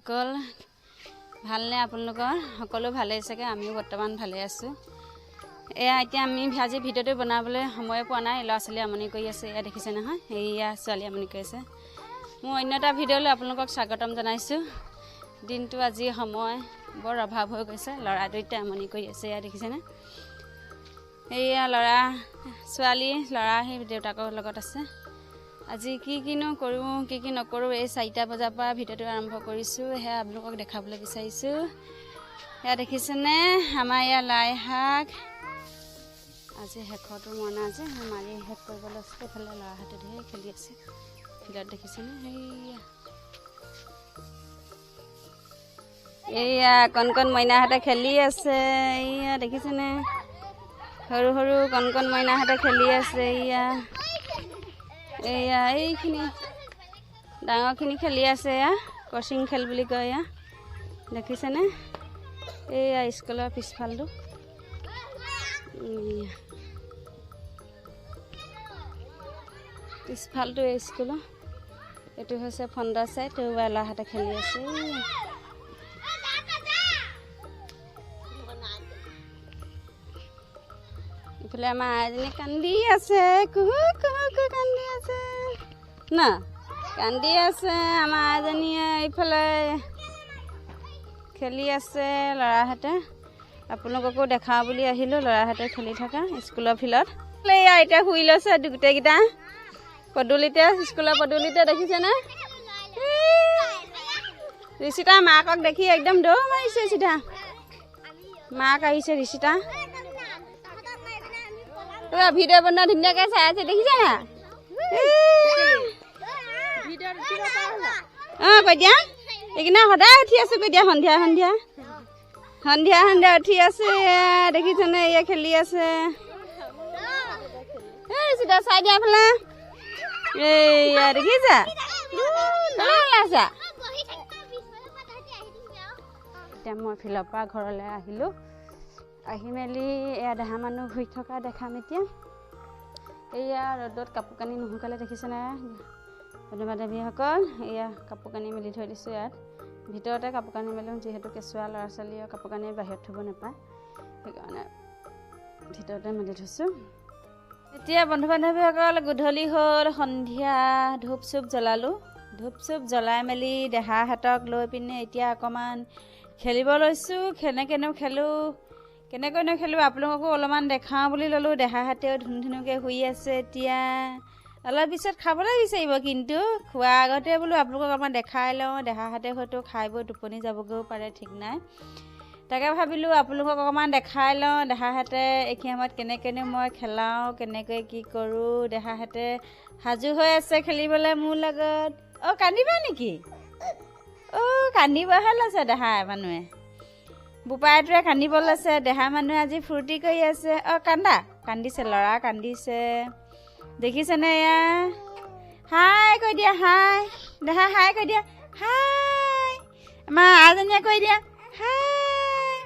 সকল ভালনে আপোনালোকৰ? সকলো ভালেই চাগে, আমিও বৰ্তমান ভালে আছোঁ। এয়া এতিয়া আমি আজি ভিডিঅ'টো বনাবলৈ সময় পোৱা নাই, ল'ৰা ছোৱালী আমনি কৰি আছে। এয়া দেখিছে নহয়, এইয়া ছোৱালী আমনি কৰি আছে। মোৰ অন্য এটা ভিডিঅ'লৈ আপোনালোকক স্বাগতম জনাইছোঁ। দিনটো আজি সময় বৰ অভাৱ হৈ গৈছে, ল'ৰা দুয়োটাই আমনি কৰি আছে। এয়া দেখিছেনে, এইয়া ল'ৰা ছোৱালী, ল'ৰা সেই দেউতাকৰ লগত আছে। আজি কি কিনো কৰোঁ কি কি নকৰোঁ, এই 4টা বজাৰ পৰা ভিডিঅ'টো আৰম্ভ কৰিছোঁ, সেয়া আপোনালোকক দেখাবলৈ বিচাৰিছোঁ। সেয়া দেখিছেনে আমাৰ এয়া লাই শাক, আজি শেষতো মনা যে মাৰি শেষ কৰিব লৈছোঁ। এইফালে ল'ৰাহঁতে ধেৰ খেলি আছে ফিল্ডত, দেখিছেনে। সেইয়া এইয়া কণ কণ মইনাহঁতে খেলি আছে। এইয়া দেখিছেনে, সৰু সৰু কণ কণ মইনাহঁতে খেলি আছে। এইয়া এইয়া এইখিনি ডাঙৰখিনি খেলি আছে, এয়া ক্ৰচিং খেল বুলি কয়। এয়া দেখিছেনে, এইয়া স্কুলৰ পিছফালটো। পিছফালটো এই স্কুলৰ, এইটো হৈছে ফ্ৰণ্টৰ চাইড। ল'ৰাহঁতে খেলি আছে। ইফালে আমাৰ আইজনী কান্দি আছে, কুহু কুহু কুহু কান্দি আছে ন, কান্দি আছে আমাৰ আইজনীয়ে। ইফালে খেলি আছে ল'ৰাহঁতে। আপোনালোককো দেখাওঁ বুলি আহিলোঁ ল'ৰাহঁতে খেলি থকা স্কুলৰ ফিল্ডত। এয়া এতিয়া শুই লৈছে গোটেইকেইটা পদূলিতে, স্কুলৰ পদূলিতে দেখিছেনে। ঋষিতা মাকক দেখি একদম দৌৰ মাৰিছে চিধা, মাক আহিছে ঋষিতা। ভিডিঅ' বনোৱা ধুনীয়াকৈ চাই আছে, দেখিছে না। অঁ কৈ দিয়া, এইকেইদিনা সদায় উঠি আছোঁ কৈ দিয়া, সন্ধিয়া সন্ধিয়া সন্ধিয়া সন্ধিয়া উঠি আছে। দেখিছেনে এয়া খেলি আছে। এই ঋষিতা চাই দিয়া এইফালে, এইয়া দেখিছা ওলাইছা। এতিয়া মই ফিল্ডৰ পৰা ঘৰলৈ আহিলোঁ, আহি মেলি এয়া দেহা মানুহ শুই থকা দেখাম এতিয়া। এয়া ৰ'দত কাপোৰ কানি নুশুকালে, দেখিছেনে বন্ধু বান্ধৱীসকল। এয়া কাপোৰ কানি মেলি থৈ দিছোঁ ইয়াত, ভিতৰতে কাপোৰ কানি মেলোঁ, যিহেতু কেঁচুৱা ল'ৰা ছোৱালীয়ে কাপোৰ কানি বাহিৰত থ'ব নাপায়, সেইকাৰণে ভিতৰতে মেলি থৈছোঁ। এতিয়া বন্ধু বান্ধৱীসকল গধূলি হ'ল, সন্ধিয়া ধূপ চুপ জ্বলালোঁ। ধূপ চুপ জ্বলাই মেলি দেহাহঁতক লৈ পিনে এতিয়া অকণমান খেলিব লৈছোঁ। কেনেকৈনো খেলোঁ কেনেকৈনো খেলোঁ আপোনালোককো অলপমান দেখাওঁ বুলি ল'লোঁ। দেহাহঁতেও ধুনু ধুনুকৈ শুই আছে, এতিয়া অলপ পিছত খাবলৈ বিচাৰিব, কিন্তু খোৱাৰ আগতে বোলো আপোনালোকক অকণমান দেখাই লওঁ। দেহাহঁতে হয়তো খাই বৈ টোপনি যাবগৈও পাৰে, ঠিক নাই। তাকে ভাবিলোঁ আপোনালোকক অকণমান দেখাই লওঁ দেহাহঁতে এইখিনি সময়ত কেনেকৈনো মই খেলাওঁ, কেনেকৈ কি কৰোঁ। দেহাহঁতে সাজু হৈ আছে খেলিবলৈ মোৰ লগত। অ' কান্দিবা নেকি? অ' কান্দিবহে লৈছে দেহা মানুহে, বোপাইটোৱে কান্দিব লৈছে। দেহা মানুহে আজি ফূৰ্তি কৰি আছে। অ' কান্দা, কান্দিছে ল'ৰা, কান্দিছে দেখিছেনে। এয়া হাই কৈ দিয়া, হাই দেহা, হাই কৈ দিয়া, হাই। আমাৰ আইজনীয়ে কৈ দিয়া হাই।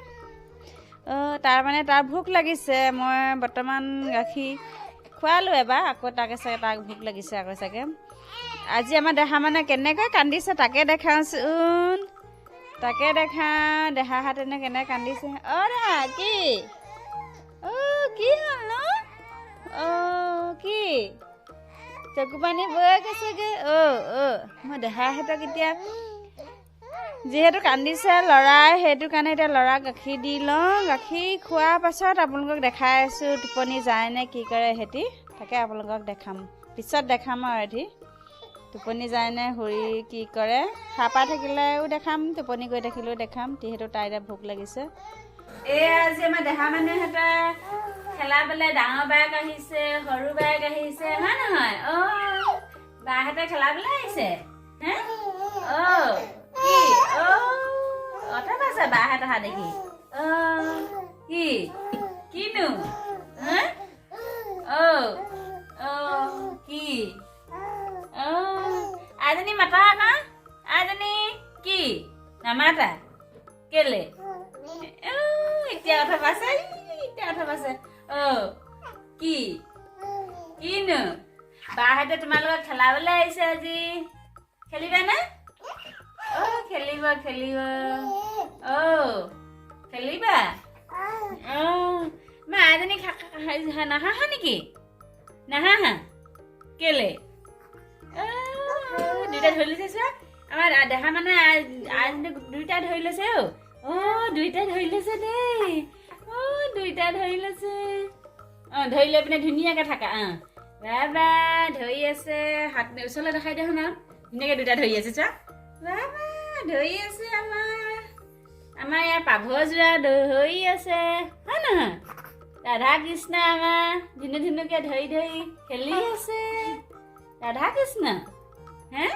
অ' তাৰমানে তাৰ ভোক লাগিছে। মই বৰ্তমান গাখীৰ খোৱালোঁ এবাৰ, আকৌ তাকে চাগে তাক ভোক লাগিছে আকৌ চাগে। আজি আমাৰ দেহা মানে কেনেকৈ কান্দিছে তাকে দেখাওঁচোন, তাকে দেখাওঁ দেহাহঁতেনে কেনেকৈ কান্দিছে। অ' দেহা কি, অ' কি হ'ল নো, অ' কি চকু পানী বৈ গৈছেগৈ। অ' অ' মই দেহাহঁতক এতিয়া যিহেতু কান্দিছে ল'ৰাই, সেইটো কাৰণে এতিয়া ল'ৰাক গাখীৰ দি লওঁ। গাখীৰ খোৱাৰ পাছত আপোনালোকক দেখাই আছোঁ টোপনি যায় নে কি কৰে সিহঁতি, তাকে আপোনালোকক দেখাম পিছত দেখাম আৰু সিহঁতি টোপনি যায় নে শুই কি কৰে। সাৰ পাই থাকিলেও দেখাম, টোপনি গৈ থাকিলেও দেখাম, যিহেতু তাই এতিয়া ভোক লাগিছে। এয়া আজি আমাৰ দেহা মানুহেঁতে খেলাবলৈ ডাঙৰ বায়েক আহিছে, সৰু বায়েক আহিছে, হয় নহয়? অ' বাহঁতে খেলাবলৈ আহিছে। হে অ' কি অ' অথা পাইছে বাহঁত অহা দেখি। অ' কি কিনো, হা অ' অ' কি অ' আইজনী মাতা আকৌ, আইজনী কি নামাতা কেলে? এতিয়া কথা পাইছে, এতিয়া কথা পাইছে। অ' কি কিনো বাহঁতে তোমালোকক খেলাবলৈ আহিছে আজি, খেলিবানে? অ, খেলিব খেলিব। অ, খেলিবা। অ, মা আইজনী নাহাহা নেকি? নাহাহা কেলে? দুইটা ধৰি লৈছে চোৱা। আমাৰ দেহা মানুহে আইজনী দুইটা ধৰি লৈছে। অ অ, দুইটা ধৰি লৈছে দেই। অ, দুইটা ধৰি লৈছে। অ, ধৰি লৈ পিনে ধুনীয়াকে থাকা। অ বাবা, ধৰি আছে। হাত ওচৰলৈ দেখাই দিয়া শুনা। ধুনীয়াকে দুইটা ধৰি আছে চোৱা। বাবা, ধৰি আছে। আমাৰ ইয়াৰ পাভযোৰা ধৰি আছে, হয় নহয়? ৰাধা কৃষ্ণ আমাৰ ধুনু ধুনুকে ধৰি ধৰি খেলি আছে। ৰাধা কৃষ্ণ হে,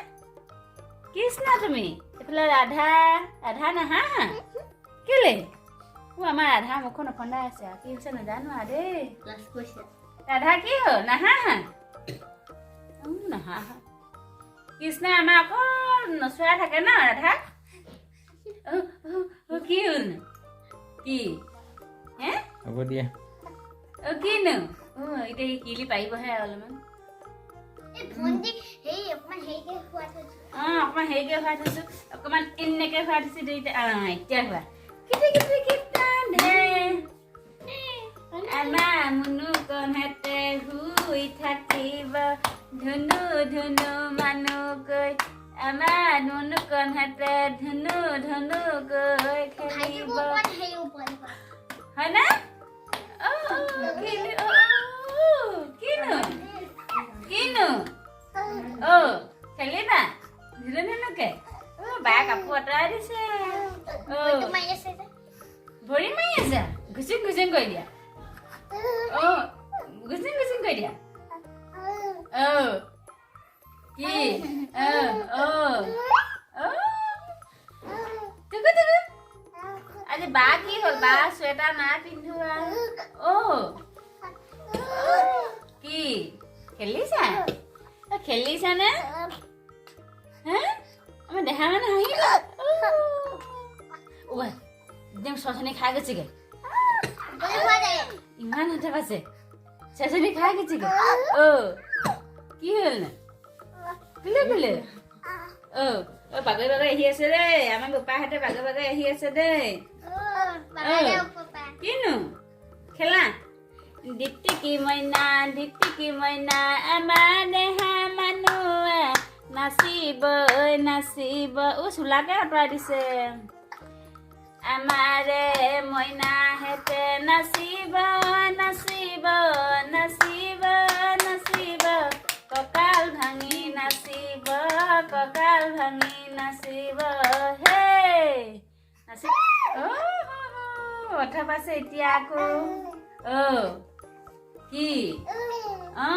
কৃষ্ণ তুমি এইফালে ৰাধা। ৰাধা নাহা কেলে? অ, আমাৰ ৰাধা মুখখন ওফন্দাই আছে আৰু কি হৈছে নাজানো আৰু দেই। লাজ কৰিছে। ৰাধা, কি হ'ল? নাহা? নাহা। কৃষ্ণ আমাৰ অকল নচুৱাই থাকে ন ৰাধা? অ, অ, অ, কি হ'ল? কি হে? হ'ব দিয়া। অ, কিনো? অ, এতিয়া সি কিলি পাৰিবহে অলপমান। এই ভণ্টি হেৰি অকণমান হেৰিকে খুৱাই থৈছো। অ, অকণমান হেৰিকে খুৱাই থৈছো, অকণমান এনেকে খুৱাই থৈছো দুইটা। অ, এতিয়া খোৱা। কিটি কিটি কিটা। আমাৰ মুনুকণহেঁতে শুই থাকিব ধুনু ধুনু মানুহকৈ। আমাৰ মুনুকণহেঁতে ধুনু ধুনুকৈ খেলিব। ভাইটিকো অকণমান হেৰি ওপৰত। হয়নে? অ, কিনো? অ, কিনো কিনো? অ, খেলিবা ধুনু ধুনুকে। অ, বায়ে কাপোৰ আঁতৰাই দিছে। অ। ভৰিটো মাৰি আছে যে। ভৰি মাৰি আছে। ঘুচিং ঘুচিং কৰি দিয়া। অ, ঘুচিং ঘুচিং কৰি দিয়া। অ, কি? অ অ অ, টুকু টুকু। আজি বা কি হ'ল? বা চুৱেটাৰ নাই পিন্ধোৱা। অ, কি খেলিছা? অ, খেলিছানে হে? আমাৰ দেহা মানে হাঁহিব। ঐ, একদম চচনি খাই গৈছেগে। গ'লে খোৱা যায়। ইমান হাতে পাইছে, চেচনি খাই গৈছেগে। অ, কি হ'ল নো? কেলে কেলে? অ অ, বাগৰি বাগৰি আহি আছে দেই। আমাৰ বোপাহঁতে বাগৰি বাগৰি আহি আছে দেই। কিনো খেলা? দিতিকি মইনা, দিতিকি মইনা, আমাৰ দেহা মানুহে নাচিব ঐ নাচিব। ও, চোলাকে আঁতৰাই দিছে। আমাৰে মইনাহেঁতে নাচিব নাচিব নাচিব নাচিব, কঁকাল ভাঙি নাচিব, কঁকাল ভাঙি নাচিব। হে নাচি। অ, কথা পাইছে এতিয়া আকৌ। অ, কি? অ।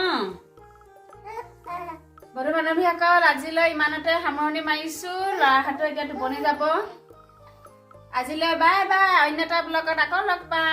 বন্ধু বান্ধৱীসকল, আজিলৈ ইমানতে সামৰণি মাৰিছো। ল'ৰাহঁতো এতিয়া টোপনি যাব। আজিলৈ বাই বাই। অন্য এটা ব্লগত আকৌ লগ পাম।